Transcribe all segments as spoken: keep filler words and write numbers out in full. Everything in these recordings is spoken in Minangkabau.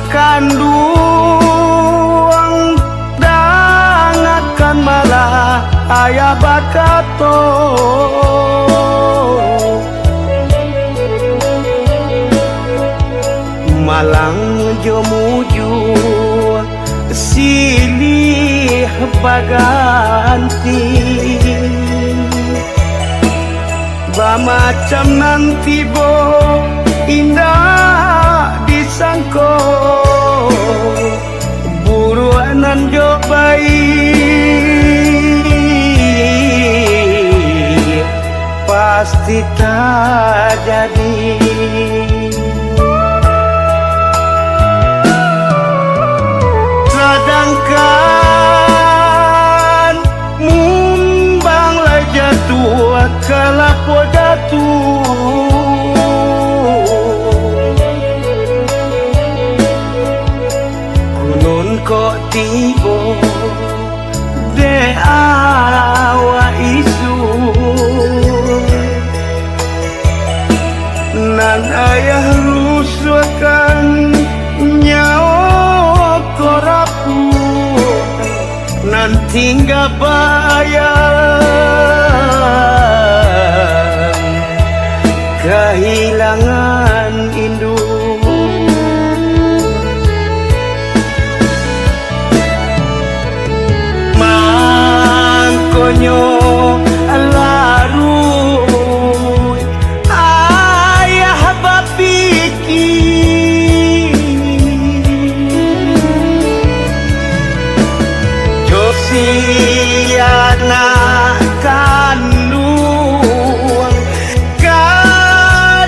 Kanduang dangakan malah ayah bakato, malang jo mujua silih baganti. Bamacam nan tibo indak disangko, buruak nan jo baiak pasti tajadi. Sadangkan mumbang lai jatuah, kalapo jatuah, kunun kok tibo dek awak isuak. Nan ayah rusuahkan nyawo ko rapuak, nan tingga bayang kahilangan induak. Mangkonyo laruik ayah bapikir, jo si anak kanduang ka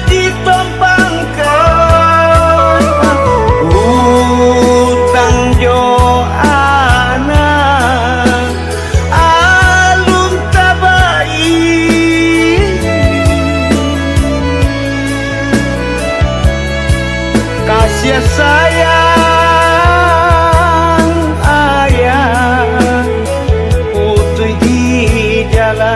ditompangkan, utang jo anak alun tabayia. Kasiah sayang ayah putuih di jalan.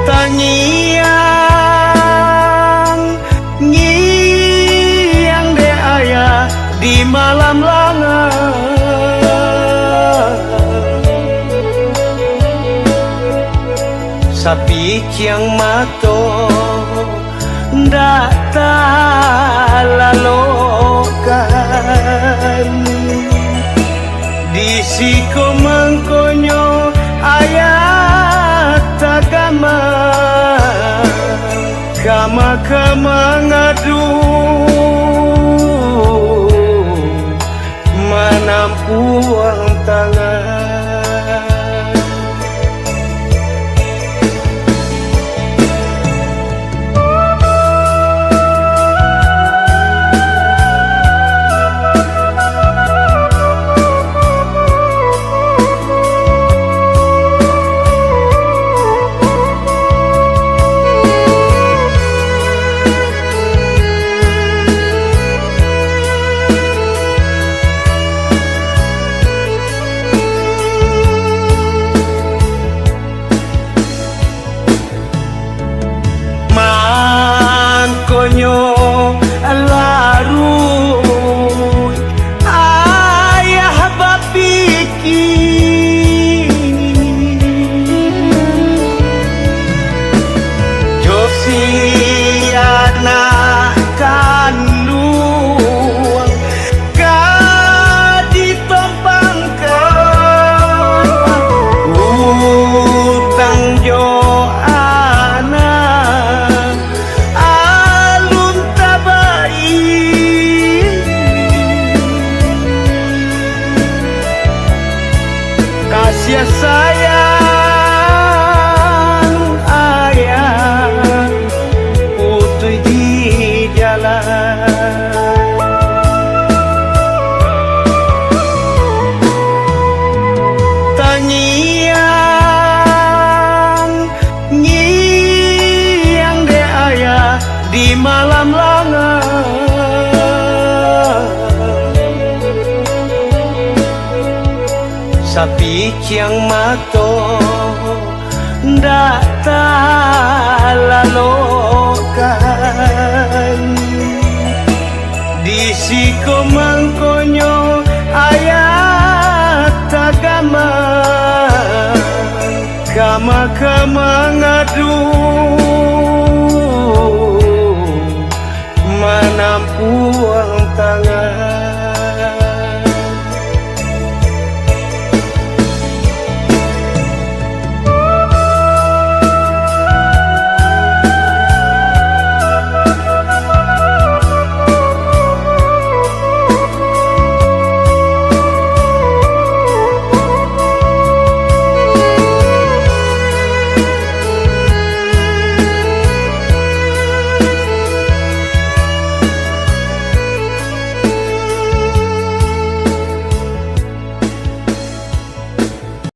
Tangiang-ngiang dek ayah di malam langai. Sapiciang mato ndak talalokkan. Di siko mangkonyo ayah tagama ka mangadu manampuang tangan. Mangkonyo laruik ayah bapikir, jo si anak kanduang ka ditompangkan, utang jo anak alun tabayia. Kasiah sayang ayah putuih di jalan. Tangiang-ngiang dek ayah di malam langai. Sapiciang mato ndak ta